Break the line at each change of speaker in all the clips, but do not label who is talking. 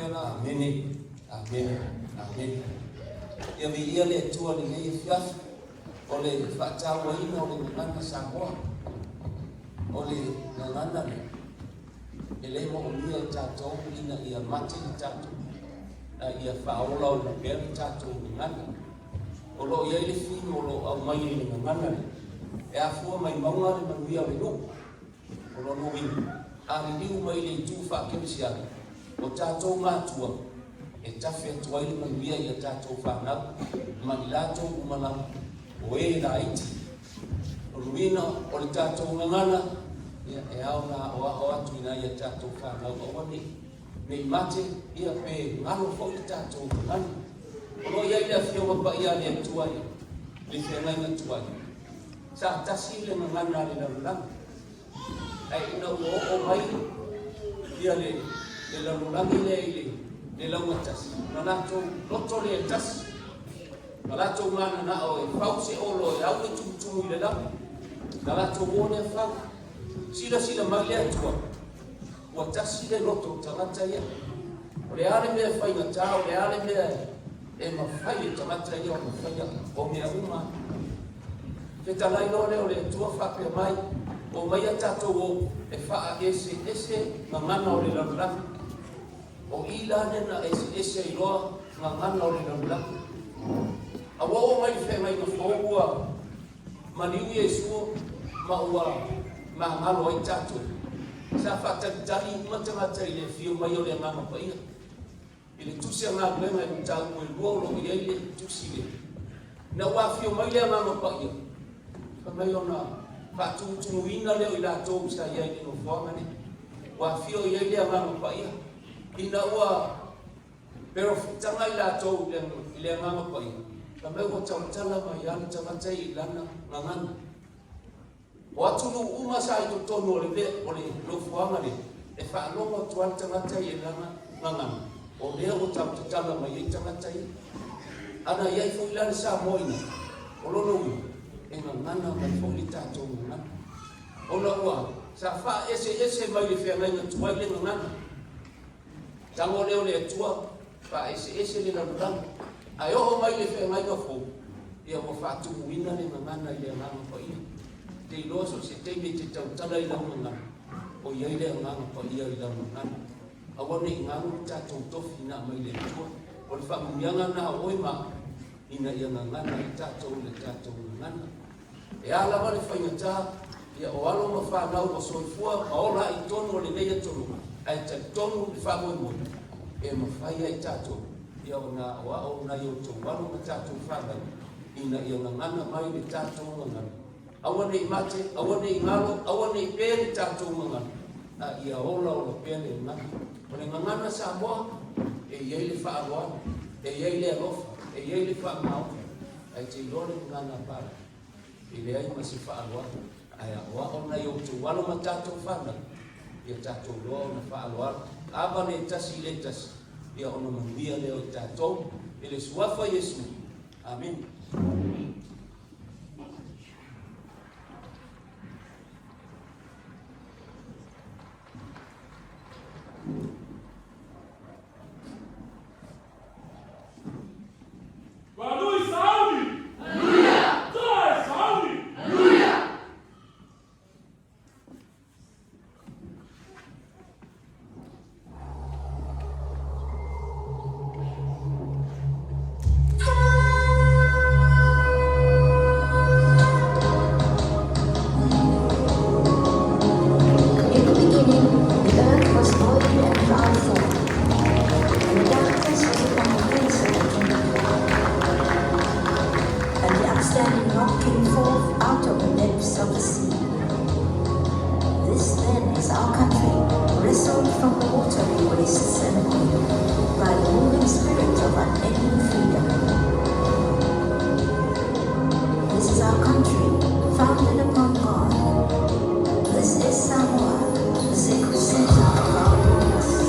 faapea la, Amene, Amene, Amene. Ia viia le Atua i lenei afiafi o le faatauaina o le gagana Samoa. O le gagana lea, e le moomia e tatou ina ia mate le tatou, a ia faaolaola pea le tatou gagana. O lo o i ai le fino o lo o aumai i le gagana lea, e afua mai mauga le manuia o le nuu. O lona uiga, a liliu mai i le itu faakerisiano, o tatou matua e tafe atu ai le manuia i a tatou fanau ma i latou uma lava o e laiti. O lona uiga, o le tatou gagana, ia, e ao ona aoao atu i nai a tatou fanau aua ne i ne i mate, ia pe galo foi le tatou gagana. O lo o i ai le Afioga Paia a le Atua i le feagaiga tuai. Sa tasi le gagana a le lalolagi, ae ina ua oo mai ia le, le lalolagi lea i le, le laugatasi, na latou loto lea e tasi, na latou mananao e fau se olo e au le tumutumu i le lagi, na latou o lea fau. Silasila mai le Atua, ua tasi le loto o tagata ia. O le a le mea e faigata, o le a le mea e mafai e tagata ia ona faia, o mea uma. Fetalai loa lea o le Atua faapea mai, Omaia tatou o e faaeseese gagana o le lalolagi. O i la lea na eseese ai loa gagana o le lalolagi. A ua oo mai le feagaiga fou ua maliu Iesu ma ua magalo ai tatou. Sa faatalitali uma tagata i le afio mai o le Agaga Paia. I le tusi a galuega i mataupu e lua o lo o i ai le tusi lea. Ina ua afio mai le Agaga Paia, fai mai ona faatumutumuina lea o i latou sa i ai i le nofoaga lea. Ua afio i ai le Agaga Paia, ina ua perofitaga i latou i le Agaga Paia, fai mai ua tautala mai lava le tagata i lana gagana. O atunuu uma sa i totonu o le o le nofoaga lea, e faalogo atu lava le tagata ia i lana gagana, o lea ua tau tatala mai ai tagata ia. Ana i ai foi la le Samoa i ina, o lona uiga, e gagana mai foi le tatou gagana. Ona ua sa faaeseese mai le feagaiga tuai le gagana. Tago lea o le Atua, faaeseese le lalolagi, ae oo mai le feagaiga fou, ia ua faatumuina le gagana i le Agaga Paia. Te iloa so o se taimi e te tautala i lau gagana, o i ai le Agaga Paia i lau gagana. Aua ne i galo le tatou tofi na aumai le Atua. O le faamanuiaga lena a oe ma au, ina ia gagana ai tatou i le tatou gagana. E a lava le faigata, ia o alo ma fanau ua soifua ma ola ai i totonu o lenei atunuu, ae talitonu le faamoemoe e mafai ai tatou ia ona aoao nai outou alo ma tatou fanau ina ia gagana mai le tatou gagana. Aua ne i mate, aua ne i galo, aua ne i pe le tatou gagana, a ia olaola pea le gagana. O le gagana Samoa, e i ai le faaaloalo, e i ai le alofa, e i ai le faamaoni. Ae te iloa le gagana a Pala, e leai ma se faaaloalo, ae aoao nai outou alo ma tatou fanau, ia tatou iloa ona faaaloalo, ava le tasi i le tasi, ia ona manuia lea o i tatou, i le Suafa Iesu. Amene.
Manuia e saúde! Aleluia! Toa saúde! Aleluia!
In the beginning, the earth was void and without form, and darkness was upon the face of the deep. And the upstanding rock came forth out of the depths of the sea. This then is our country, wrestled from the watery wastes and wind by the moving spirit of unending freedom. This is our country, founded upon God. This is Samoa, the sacred center of our universe.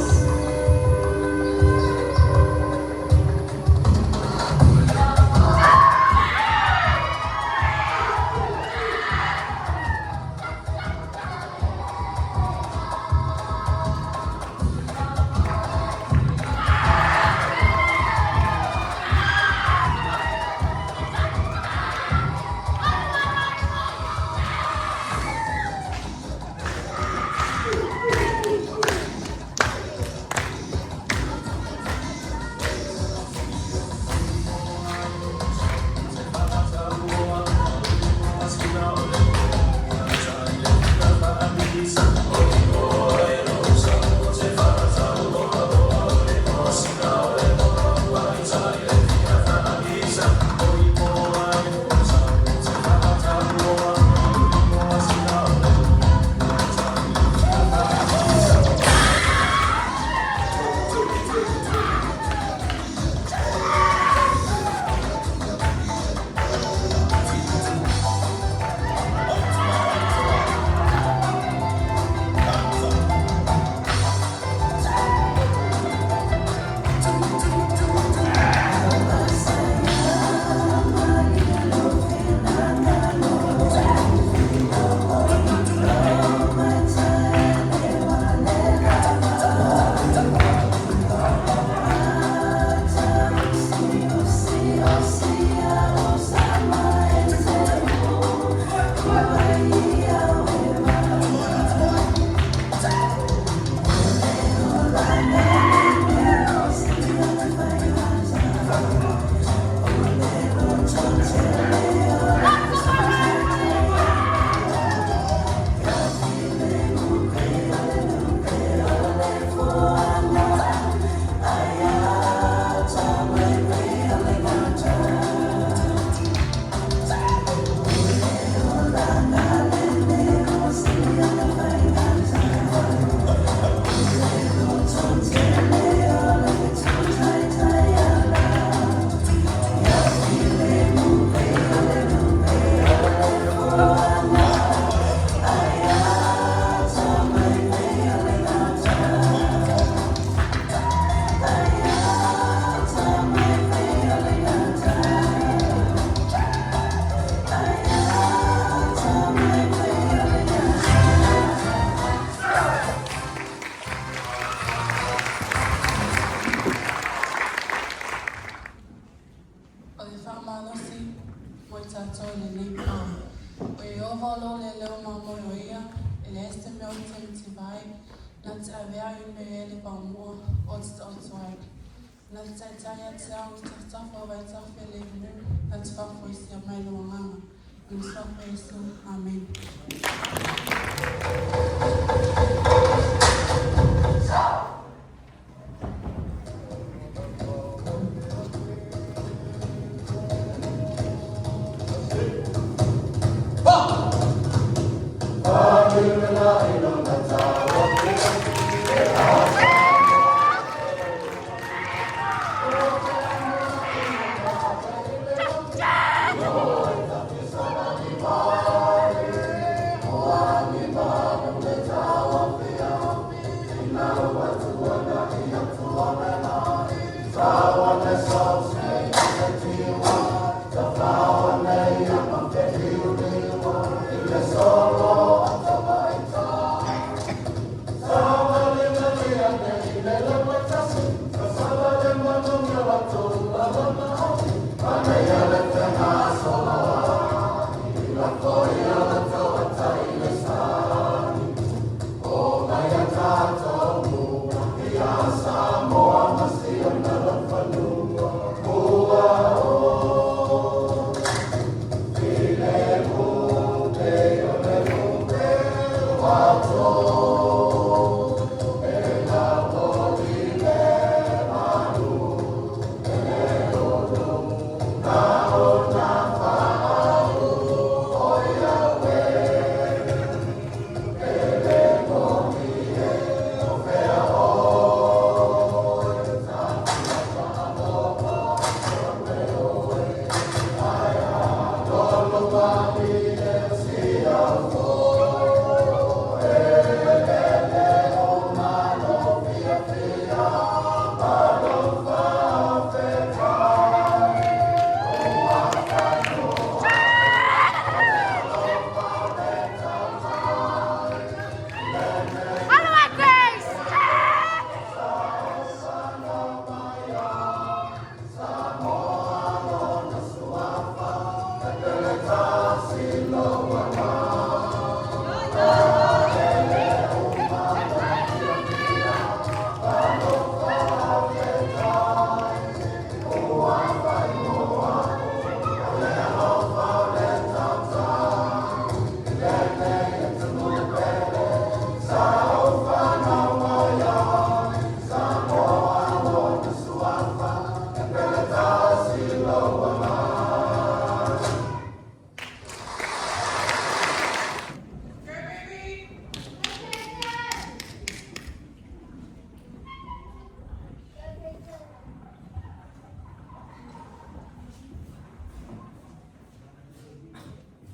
se mea ou te mativa ai, na te avea i mea e le vaomua ou te taoto ai. Na te taitai ia te au i tafatafa o vaitafe le mu, na te faafoisia mai lou agaga. I le suafa o Iesu. Amene.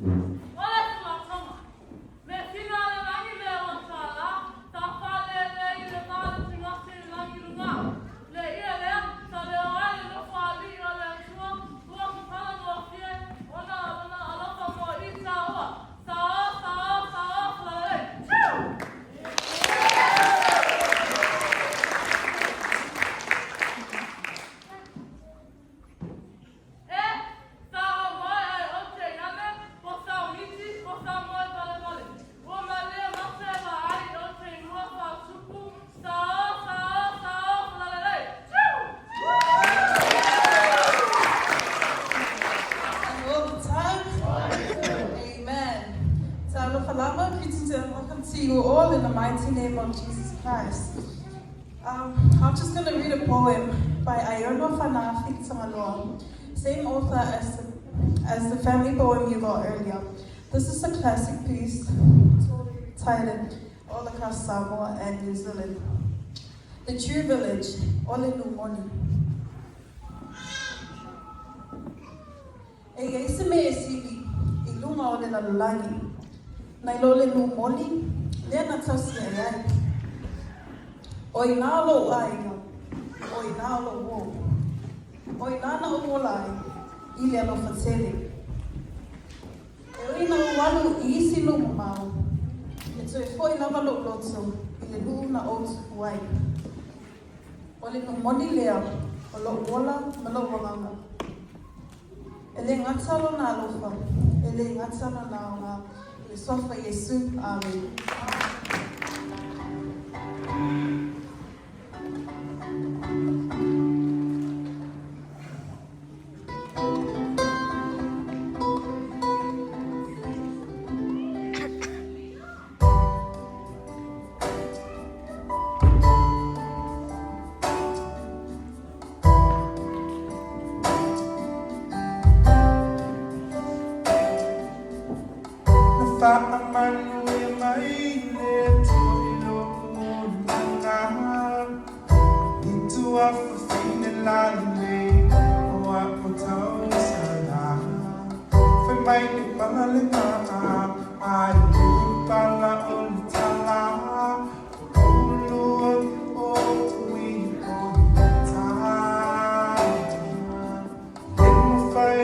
O le Tulafono, Measina a le lagi le Aoga sa faalele i le va o le tigati i le lagi i luga. Le ia lea, sa leo ai le nofo alii o le Atua, ua tatala noafie ona lona alofa mo i tāua. Sa o, sa o, sa o, Salalelei. Choo! E, sa o moe ai ou te inane, po sa o miti, po sa moe valevale. Ua malie mase e vaai i ou te inua faatupu, sa o, sa o, sa o, Salalelei. Choo!
And all the time. Amen. Talofa lava, greetings and welcome to you all in the mighty name of Jesus Christ. I'm just going to read a poem by Aiono Fanaafi Tagaloa, same author as the, family poem you got earlier. This is a classic piece titled All Across Samoa and New Zealand. The True Village, Ole Numoni. E i ai se mea e sili i luga o le lalolagi, nai lo le nū moni, lea na tausi ai ai. O i nā lou aiga, o i nā lou uō. O i nā na ou ola ai, i le alofa tele. E ui ina ou alu i isi nuu mamao, e toe foi lava lou loto i le nuu na ou tupu ai. O le nuu moni lea o lou ola ma lou agaga. E le gata lona alofa, e le gata lona aoga, i le Suafa Iesu. Amene.
mai le Atua i lou olaga. I tuafafine lalelei o a'u tausala. Fai mai le pala le maa, ae le pala o le tala. O oulua o ui o le matā. Le mafai,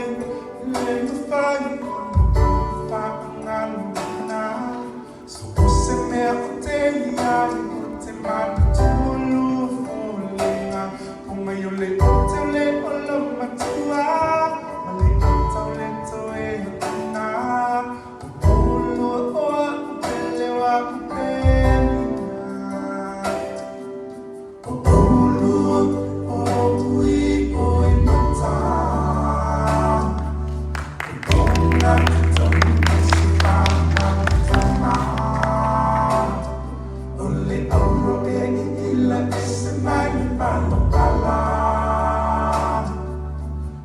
le mafai ona ou faagaloina. So o se mea ou te i ai, ou te manatua lua foliga. Pomai o le ote o le olomatua, ma le ata o le toe atuna. O oulua o a'u pele o a'u pele ia. O oulua o ui oi mata. O le auro e ila ese mai le palapala.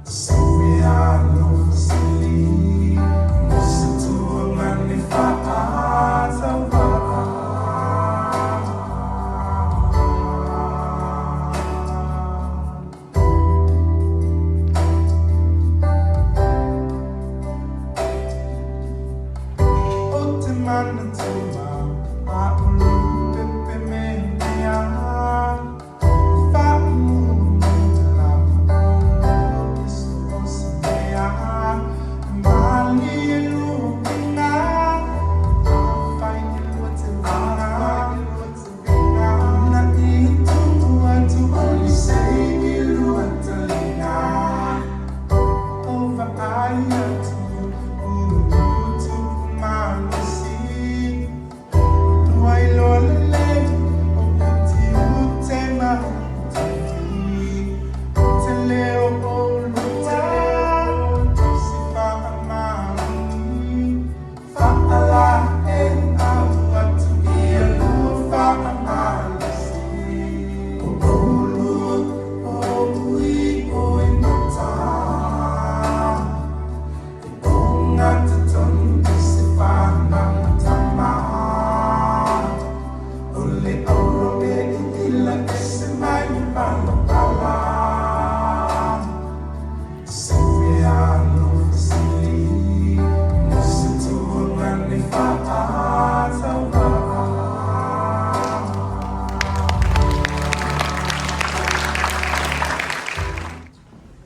Se mea alofa sili mo se tuaga le faatauvaa. Ou te manatua a o lou pepe me mea. Faamuamua lava oulua i so o se mea. E malie lua uiga, afai e lua te vaga. Na i tuu atu o le seini lua taliga. O vaai atu ua tupu malosi. Ua iloa lelei o utiuti ma utafi. Te leo oulua tausi faamaoni. Faalaeiau atu ia lua faamalosi. O oulua o ui oi mata. E ogatotonu i se fanautama. O le auro e ila ese mai le palapala. Se mea alofa sili mo se tuaga le faatauvaa.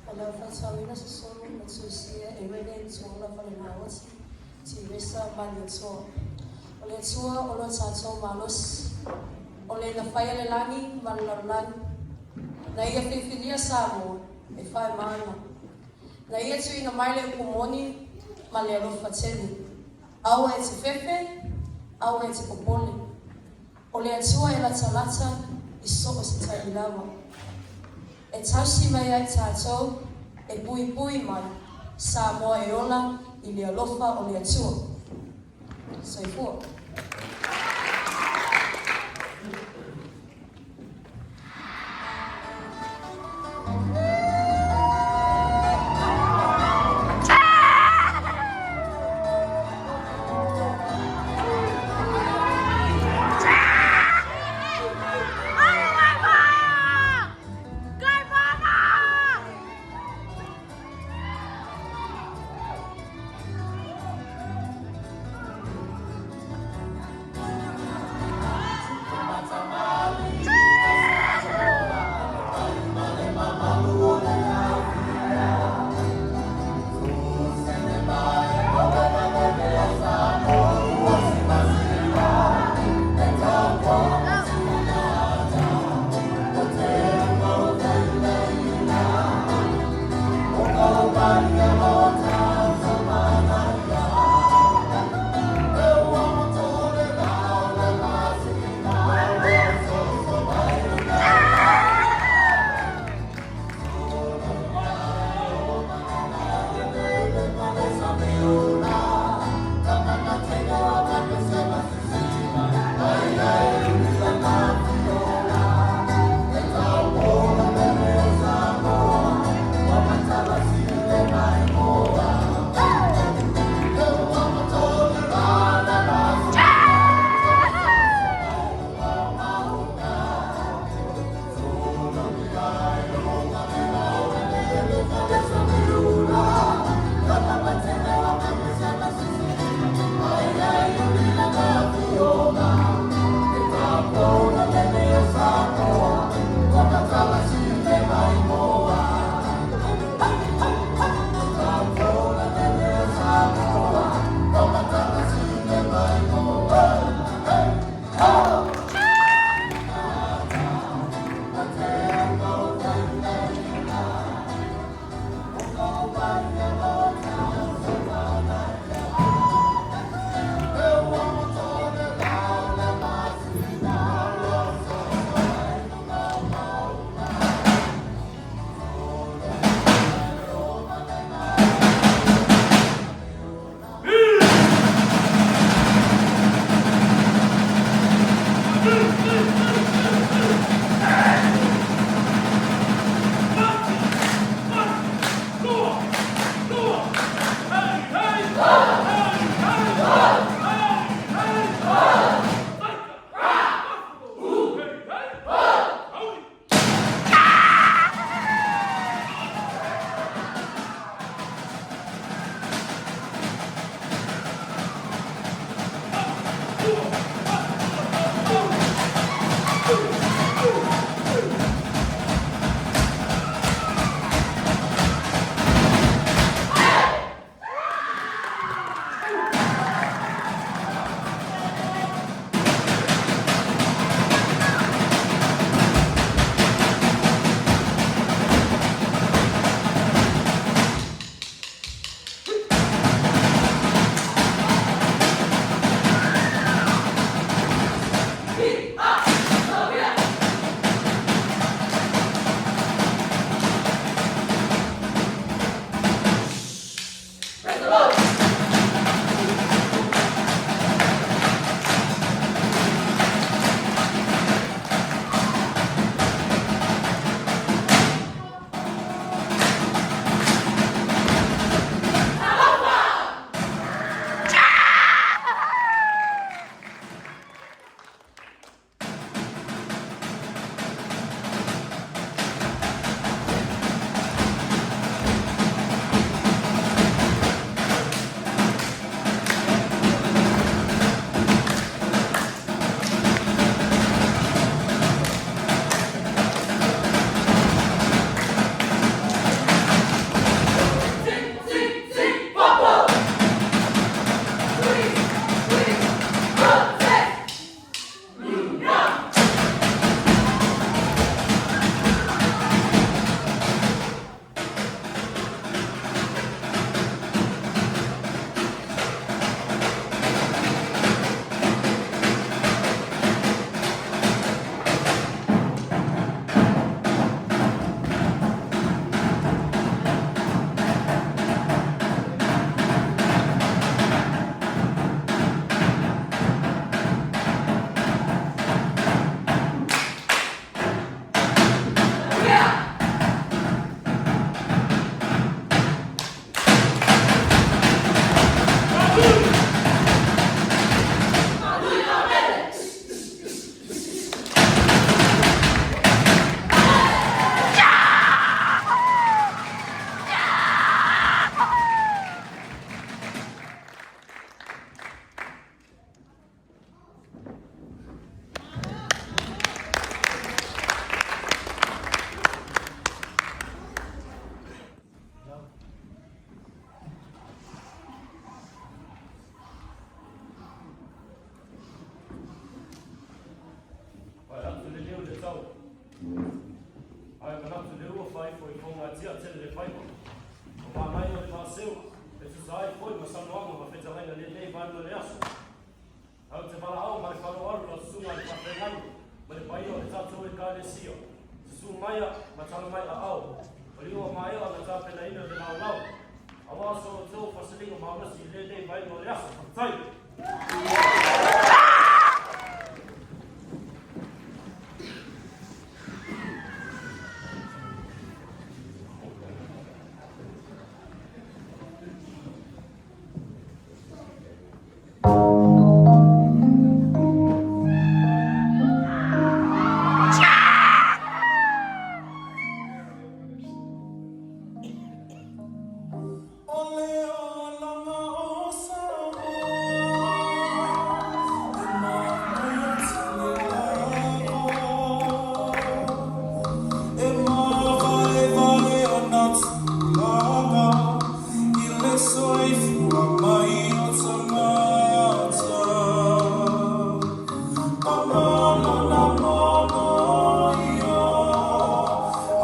O le a faitauina se solo na tusia e Reverend Tuala Valemaoti Tiresa Malietoa. O le Atua o lo tatou malosi, o le na faia le lagi ma le lalolagi, na ia filifilia Samoa e fai ma ana. Na ia tuuina mai le upu moni ma le alofa tele. Aua e te fefe, aua e te popole. O le Atua e latalata i so o se taimi lava. E tausi mai ai tatou, e puipui mai, Samoa e ola i le alofa o le Atua. Soifua.
tau. Ae manatu le ua faaifo i fogatia tele le faiva. O manaia o le vaaseu e tusa ai foi ma saunoaga ma fetalaiga lenei vaega o le aso. Ae ou te valaau ma le faaaloalo lau susuga i le faafeagai ma le paia o le tatou Ekalesia, susuu maia ma tala mai aao, o le ua maea ona tapenaina le laolao, aua so outou fasiliga malosi i lenei vaega o le aso. Faafetai!
O le olaga o Samoa E manaia tele lava E māvalevalea nā tulaga I le soifua mai o tagata A mana na mana ia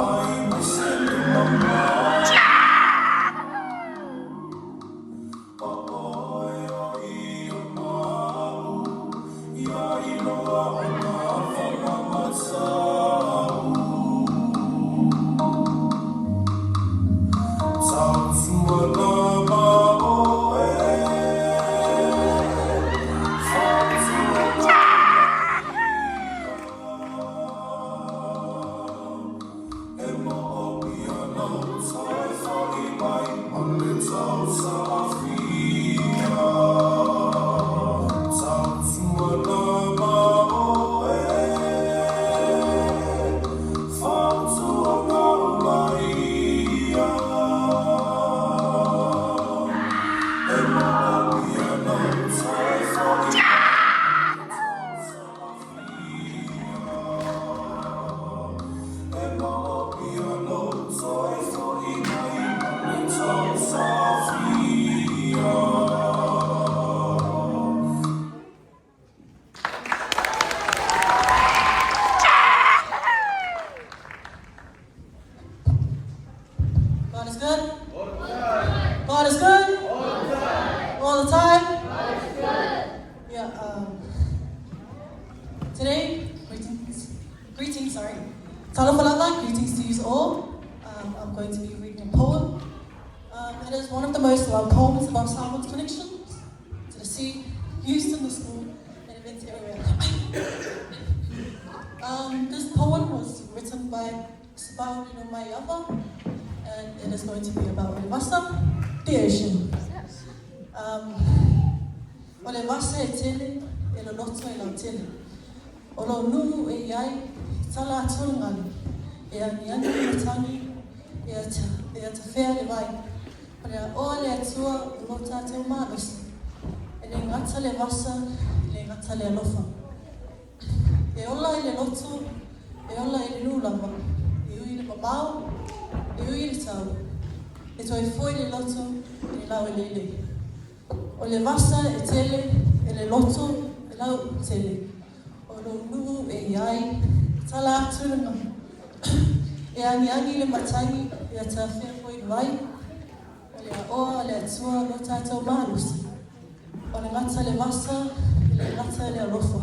Ai mai se lua mai O oe o ia ma'u Ia iloa o nā fana mata'u Tautua lava oe Fautua mai ia E moomia lou toe fo'i mai ma le tausaafia. Tautua lava oe, fautua maua ia. E moomia lou toe fo'i mai ma le tausaafia. E moomia lou toe fo'i mai ma le tausaafia.
God is good. All the time. God is good. All the time. All the time. God is good. Yeah. Today, greetings, greetings. Sorry, Talofa lava, greetings to you all. I'm going to be reading a poem. It is one of the most loved poems about Samoan's connections to the sea, used in the school, and events everywhere. This poem was written by Sabao Maiava, and it is going to be about le vasa, the ocean. O le vasa e tele, e loloto e lautele. O lou nuu e i ai, e tala atu le galu, e agiagi le matagi, e e atafea le vai. O le aoa le Atua o lo tatou malosi. E le gata le vasa, e le gata le alofa. E ola i le loto, e ola i le nuu lava, e ui i le mamao, e ui i le tau, e toe foi le loto i le laueleele. O le vasa e tele, e le loto, e lau tele. O lou nuu e i ai, e tala atu le galu, e agiagi le matagi, e atafea foi le vai. O le aoa a le Atua lo tatou malosi. O le gata le vasa, e le gata le alofa.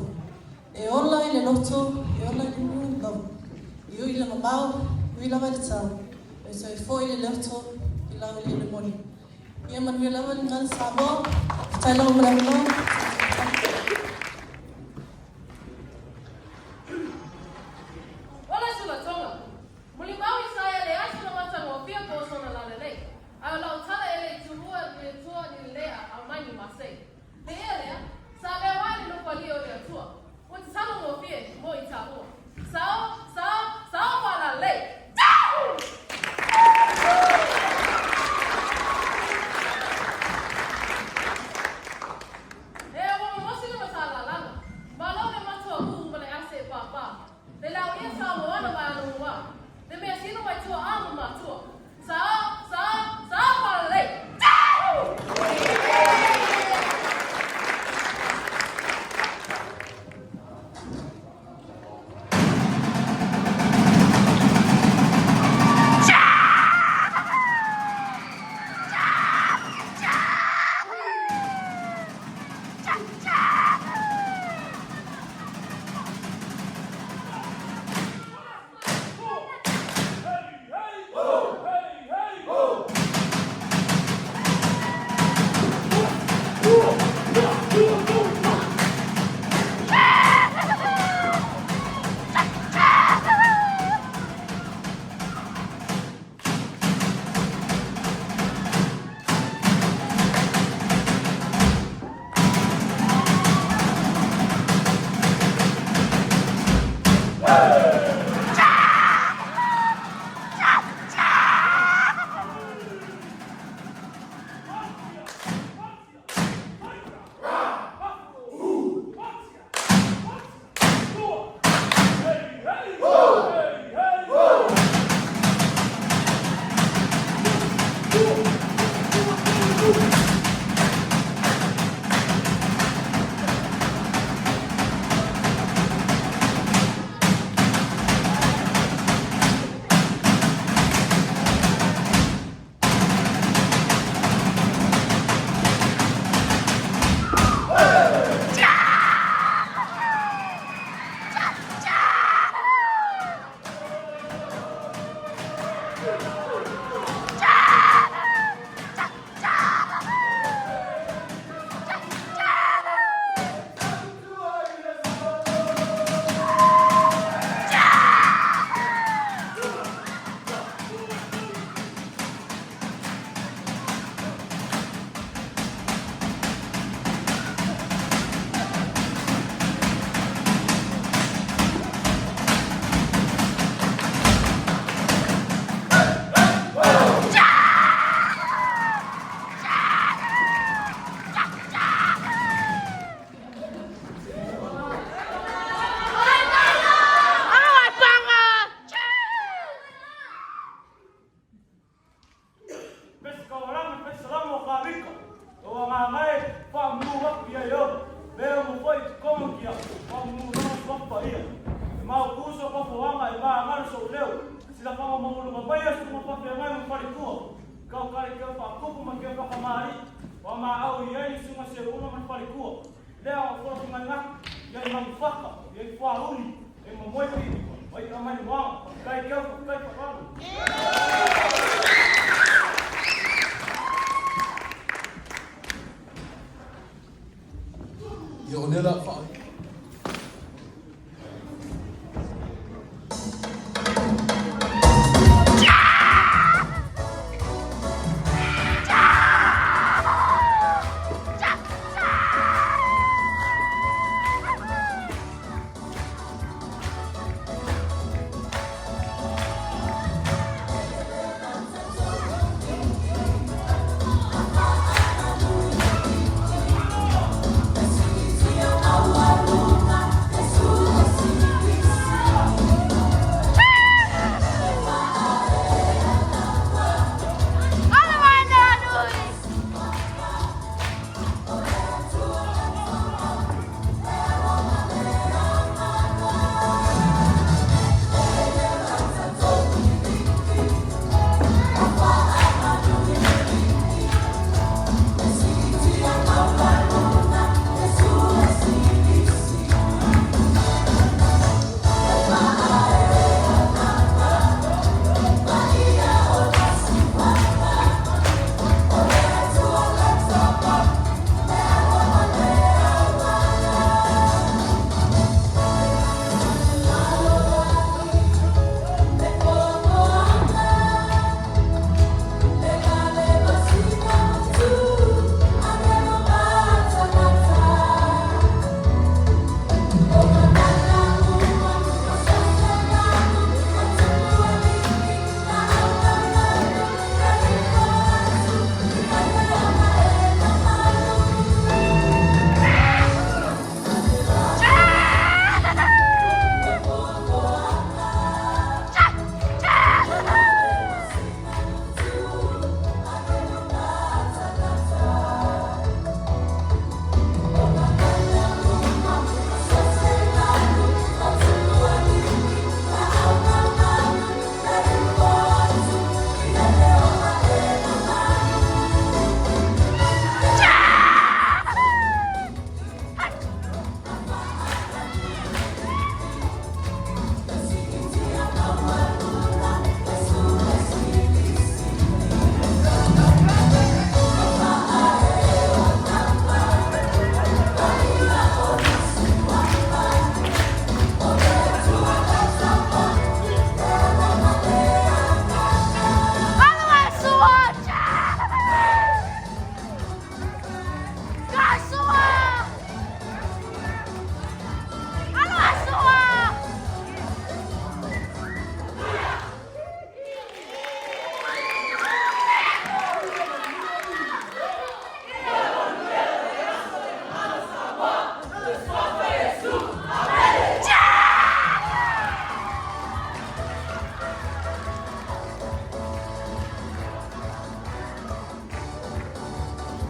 E ola i le loto, e ola i le nuu lava. E ui i le mamao, e ui lava i le tau. E toe foi le loto i laueleele moni. Ia manuia lava le gagana Samoa. Faafetai lava mo le avanoa.
Ola Sulatonga. Mulimau Isaia leai sona matagofie po o sona lalelei. Ae o lau tala e le i tuua i le Atua ni le lea aumai ni masei. Le ea lea, sa leo ai le nofoalii o le Atua. Ua tatalo gofie mo i taua. Sao, sao, sao faalalelei. Tau! E
Ia, faamumunaga suafa paia. E maopu so pafoaga e magalo sou leo. Silafaga maualuga maia susuga faafeagai ma faletua. Kau kale keu faakupu ma keu fakamāli'i. Ua maau i ai le susuga Seuula ma le faletua. Lea o Folofigaga, ia i Manufaka, ia i Fuauli, ia i Mamoepi, ma i Amanimuaga. Faafetai keu, faafetai faaaloalo.
Ia o lea la